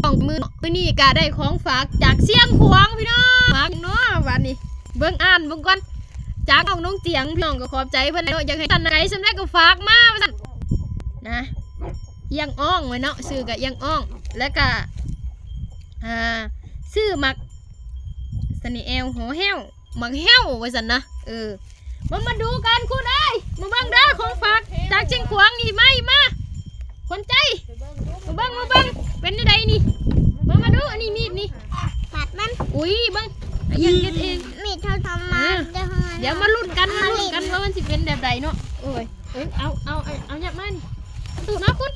ກອງມື ມື້ນີ້ກະໄດ້ຂອງຝາກຈາກຊຽງຂວາງພີ່ນ້ອງ ຝາກເນາະ ບາດນີ້ເບິ່ງ ອ່ານເບິ່ງກ່ອນ ຈາກນ້ອງ ນ້ອງຈຽງ ພີ່ນ້ອງກໍຂອບໃຈເພິ່ນເນາະ ຢາກໃຫ້ທັນໄກສ່ຳໃດກໍຝາກມາວ່າຊັ້ນນະ ອຽງອ່ອງໄວ້ເນາະ ຊື່ກະອຽງອ່ອງ ແລ້ວກະ ອ່າ ຊື້ໝາກສະເນແອວ ຫໍແຫ້ວ ໝາກແຫ້ວວ່າຊັ້ນນະ ເອີ ມາ ມາດູກັນຄຸນເອີຍ ມາເບິ່ງເດີ ຂອງຝາກຈາກຊຽງຂວາງນີ້ ມາ ມາ ຄົນໃຈ ມາເບິ່ງ ມາເບິ່ງ ເປັນແນວໃດນີ້ ມາ ມາດູ ອັນນີ້ມີດນີ້ ປາດມັນ ອຸ້ຍ ເບິ່ງ ອາ ຍັງເຮັດເອງ ມີດເຮົາທຳມາ ອ່າ ດຽວມາລຸ້ນກັນ ມາລຸ້ນກັນວ່າມັນຊິເປັນແບບໃດເນາະ ໂອ້ຍ ເອີ ເອົາ ເອົາ ເອົາ ຫຍັບມານີ້ ຕູດມາຄຸນ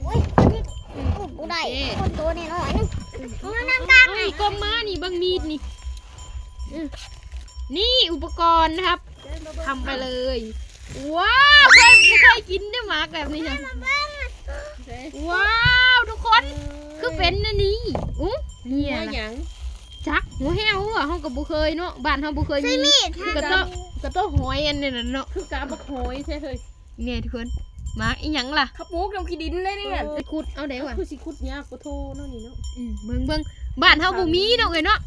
ໂອ້ຍ ນີ້ ໂອ້ ບໍ່ໄດ້ ໂອເຄ ຄົນໂຕນ້ອຍໆ ນີ້ ເອົານຳກັນ ເອົາອີກ ກົມມານີ້ ເບິ່ງມີດນີ້ ອື ນີ້ອຸປະກອນນະຄັບ ທຳໄປເລີຍ ວ້າວ ເຄີຍ ບໍ່ເຄີຍກິນເດ້ໝາກແບບນີ້ ມາເບິ່ງ ວ້າວ ທຸກຄົນ ເອີ ຄືເປັນອັນນີ້ ອຸ ນີ້ຫຍັງ ຈັກ ຫົວແຫ້ວ ເຮົາກໍບໍ່ເຄີຍເນາະ ບ້ານເຮົາບໍ່ເຄີຍມີ ຄືກະເຕາະ ກະເຕາະຫອຍອັນນັ້ນເນາະ ຄືກະບັກຫອຍແທ້ເຮີ້ຍ. ແມ່ນທຸກຄົນ ໝາກອີ່ຫຍັງລະ ເຂົາປູກນຳຂີ້ດິນເດ້ນີ້ ເອີ ໄປຂຸດເອົາໄດ້ຫວາ ຄືຊິຂຸດຍາກກວ່າໂທເນາະນີ້ເນາະ ອື ເບິ່ງໆ ບ້ານເຮົາບໍ່ມີເນາະເອີຍເນາະ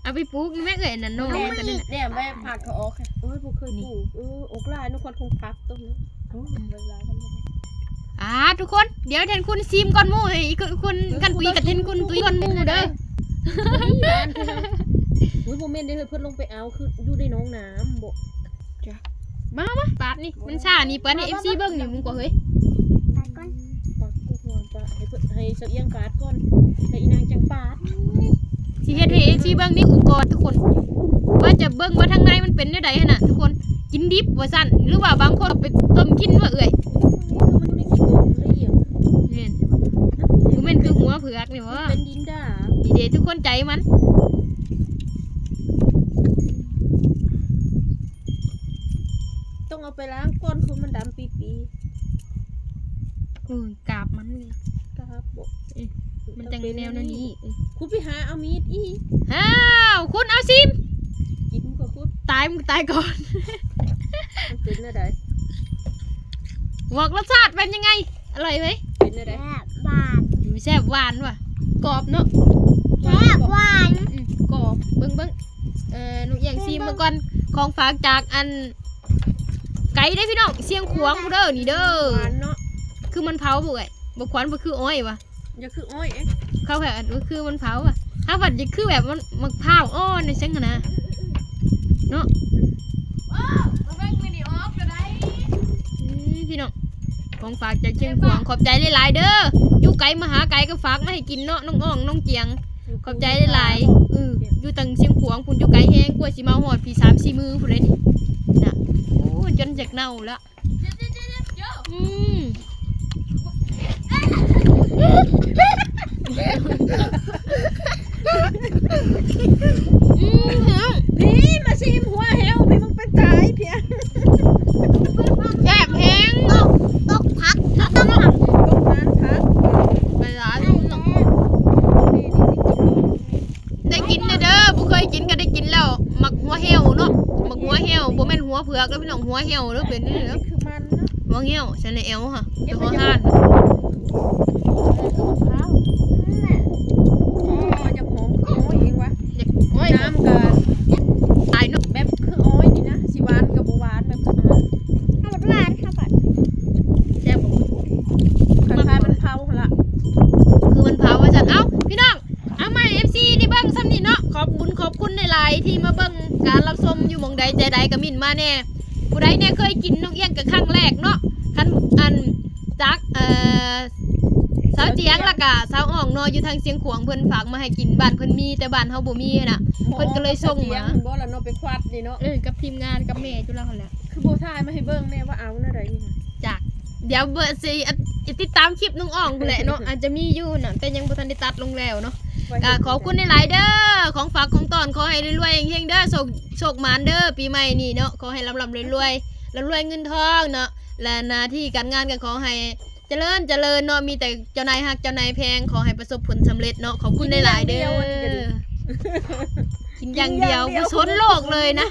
ເອົາໄປປູກແມ່ເອີຍ ອັນນັ້ນໜໍ່ແດງ ແດ່ໄວ້ຜັກເຂົາອອກ ໂອ້ຍ ບໍ່ເຄີຍປູກ ເອີ ອອກຫຼາຍເນາະ ຄວັນຄົງຜັກຕົ້ນເນາະ ອື ອາ ທຸກຄົນ ດຽວທ່ານຄຸນຊີມກ່ອນໝູ່ ໃຫ້ຄຸນ ຄັນຕຸຍກັບທ່ານຄຸນຕຸຍກ່ອນໝູ່ເດີ ອຸ້ຍ ບໍ່ແມ່ນເດ້ເຮີ້ຍ ເພິ່ນລົງໄປເອົາ ຄືຢູ່ໃນໜອງນ້ຳບໍ ມາ ມາ ປາດນີ້ ມັນຊ້ານີ້ ປາດໃຫ້ເອັຟຊີເບິ່ງນີ້ ມຶງກວ່າເຮີ້ຍ ປາດກ່ອນ ປາດກ່ອນ ໃຫ້ເພິ່ນ ໃຫ້ສາວອຽງປາດກ່ອນ ແລ້ວອີນາງຈັ່ງປາດ ຊິເຮັດໃຫ້ເອັຟຊີເບິ່ງນີ້ ອຸປະກອນທຸກຄົນ ວ່າຈະເບິ່ງວ່າທາງໃນມັນເປັນແນວໃດຫັ້ນນະທຸກຄົນ ກິນດິບວ່າຊັ້ນ ຫຼືວ່າບາງຄົນເອົາໄປຕົ້ມກິນວ່າເອື້ອຍ ແມ່ນ ບໍ່ແມ່ນຄືຫົວເຜືອກນີ້ຫວາ ເປັນດິນດາ ນີ້ເດ້ທຸກຄົນ ໃຈມັນ ຕ້ອງເອົາໄປລ້າງກ່ອນ ຄືມັນດຳປີໆ ໂອ້ຍ ກາບມັນນີ້ ກາບບໍ ເອີ ມັນຈັ່ງແນວແນວນີ້ ຄຸນໄປຫາເອົາມີດອີກ ອ້າວ ຄຸນເອົາຊີມ ກິນກໍຄຸນ ຕາຍ ມຶງຕາຍກ່ອນ ມັນເປັນແນວໃດ ບອກລົດຊາດເປັນຍັງໄງ? ອະລ່ອຍເວີຍ ເປັນແນວໃດ? ແຊບຫວານ ແຊບຫວານຫວາ ກອບເນາະ ແຊບຫວານ ອືມ ກອບ ເບິ່ງໆ ເອີ ໜູອຽງຊີມເບິ່ງກ່ອນ ຂອງຝາກຈາກອັນ ໄກເດ້ພີ່ນ້ອງ ຊຽງຂວາງພຸ້ນເດີ ນີ້ເດີ ຫວານເນາະ ຄືມັນເຜົາບໍ່ເອື້ອຍ ບໍ່ຄວັນບໍ່ຄືອ້ອຍຫວາ ຢາກຄືອ້ອຍເອ ເຂົາແບບຄືມັນເຜົາຫວາ ເຮົາພັດຢາກຄືແບບມັນ ໝາກພ້າວອ່ອນຈັ່ງຫັ້ນນະ ເນາະ ເບິ່ງມີນີ້ອອກກໍໄດ້ ອືມ ພີ່ນ້ອງ ຂອງຝາກຈາກຊຽງຂວາງ ຂອບໃຈຫຼາຍໆເດີ ຢູ່ໄກມາຫາໄກກໍຝາກມາໃຫ້ກິນເນາະ ນ້ອງອ່ອງ ນ້ອງຈຽງ ຂອບໃຈຫຼາຍໆ ເອີ ຢູ່ຕັ້ງຊຽງຂວາງພຸ້ນ ຢູ່ໄກແຮງ ກວ່າຊິມາຮອດພີ້ ສາມສີ່ມື້ພຸ້ນເດ້ນີ້ນະ ໂອ້ ຈົນຢາກເນົ່າລະ ອືມ ອືມ ພີ່ ມາຊີມຫົວແຫ້ວ ພີ່ ມຶງໄປຕາຍເພຍ ແຊບແຮງເນາະ ຕົກຜັກ ຕົກນັ້ນຜັກ ໄປຫຼາຍ ໄດ້ກິນແລ້ວເດີ ບໍ່ເຄີຍກິນກໍໄດ້ກິນແລ້ວ ໝາກຫົວແຫ້ວເນາະ ໝາກຫົວແຫ້ວ ບໍ່ແມ່ນຫົວເຜືອກເດີພີ່ນ້ອງ ຫົວແຫ້ວເດີ ເປັນນີ້ເດີ ຄືມັນເນາະ ຫົວແຫ້ວ ຊະແນແອວຫະ ເປັນຫົວຫ່ານ ເອີ ຄືໝາກພ້າວ ມັນຈະຫອມ ຄືອ້ອຍເອງຫວາ ຢາກອ້ອຍ ນ້ຳກໍຫຼາຍເນາະ ແບບຄືອ້ອຍນີ້ນະ ຊິຫວານກໍບໍ່ຫວານ ແບບຄືອ້ອຍ ຖ້າມັນຫວານ ຖ້າບັດ ແຊບບໍ່ ຄ້າຍໆມັນເຜົາຫັ້ນລະ ຄືມັນເຜົາວ່າຊັ້ນ ເອົ້າ ພີ່ນ້ອງ ເອົາ ມາໃຫ້ເອັຟຊີໄດ້ເບິ່ງສ່ຳນີ້ເນາະ ຂອບບຸນຂອບຄຸນຫຼາຍໆທີ່ມາເບິ່ງການຮັບຊົມ ຢູ່ໝ່ອງໃດໃຈໃດກໍເມັ້ນມາແດ່ ຜູ້ໃດແດ່ເຄີຍກິນນົກອຽງກໍຄັ້ງແລກເນາະ ຄັນ ອັນ ຈາກ ເອີ ສາວຈຽງ ແລ້ວກໍສາວອ່ອງເນາະ ຢູ່ທາງຊຽງຂວາງ ເພິ່ນຝາກມາໃຫ້ກິນ ບ້ານເພິ່ນມີ ແຕ່ບ້ານເຮົາບໍ່ມີນະ ເພິ່ນກໍເລີຍສົ່ງມາ ບໍ່ລະເນາະ ໄປຄວັດນີ້ເນາະ ເອີ ກັບທີມງານ ກັບແມ່ຈຸລາຫັ້ນແຫຼະ ຄືບໍ່ຖ່າຍມາໃຫ້ເບິ່ງແດ່ວ່າເອົາແນວໃດນີ້ນະ ຈັກ ດຽວເບິ່ງຊິ ອາດ ຕິດຕາມຄລິບນ້ອງອ່ອງພຸ້ນແຫຼະເນາະ ອາດຈະມີຢູ່ນະ ແຕ່ຍັງບໍ່ທັນໄດ້ຕັດລົງແລ້ວເນາະ ກໍຂອບຄຸນຫຼາຍໆເດີ ຂອງຝາກຂອງຕ້ອນ ຂໍໃຫ້ລວຍໆເຮັງໆເດີ ໂຊກ ໂຊກໝານເດີ ປີໃໝ່ນີ້ເນາະ ຂໍໃຫ້ລ່ຳໆລວຍໆ ລ່ຳລວຍເງິນທອງເນາະ ແລະ ໜ້າທີ່ການງານກໍຂໍໃຫ້ຈະເລີນ ຈະເລີນເນາະ ມີແຕ່ເຈົ້ານາຍຮັກ ເຈົ້ານາຍແພງ ຂໍໃຫ້ປະສົບຜົນສຳເລັດເນາະ ຂອບຄຸນຫຼາຍໆເດີ ກິນຢ່າງດຽວ ບໍ່ສົນໂລກເລີຍນະ.